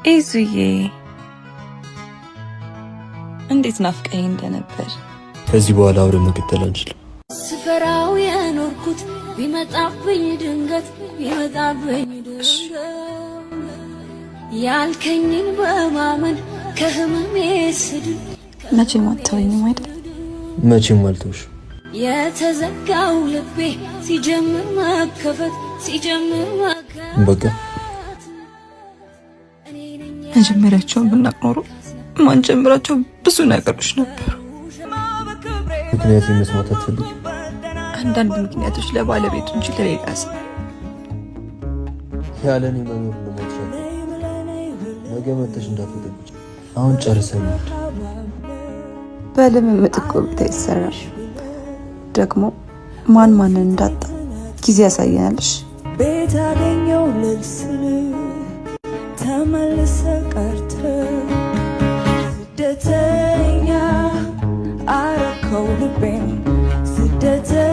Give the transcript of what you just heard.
ኢዙዬ፣ እንዴት ናፍቀኝ እንደነበር። ከዚህ በኋላ አብረን መቀጠል አንችልም። ስፈራው የኖርኩት ቢመጣብኝ ድንገት፣ ቢመጣብኝ ድንገት፣ ያልከኝን በማመን ከህመሜ ስድን። መቼም አትተወኝም አይደል? መቼም አልተውሽም። የተዘጋው ልቤ ሲጀምር መከፈት፣ ሲጀምር መከፈት። በቃ። መጀመሪያቸውን ብናቅ ኖሮ ማንጀምራቸው ብዙ ነገሮች ነበሩ። ምክንያት መስማት አትፈልጊም? አንዳንድ ምክንያቶች ለባለቤቱ እንጂ ለሌላ ሰው ያለ እኔ መኖር እንደማትችል ነገ መተሽ እንዳትወጠብጭ። አሁን ጨርሰን እንሂድ። በልምምጥ እኮ ቤት አይሰራም። ደግሞ ማን ማንን እንዳጣ ጊዜ ያሳየናልሽ። ቤት አገኘው ልልስል ተመልሰ ቀርተ ስደተኛ አረከው ልቤን ስደተኛ።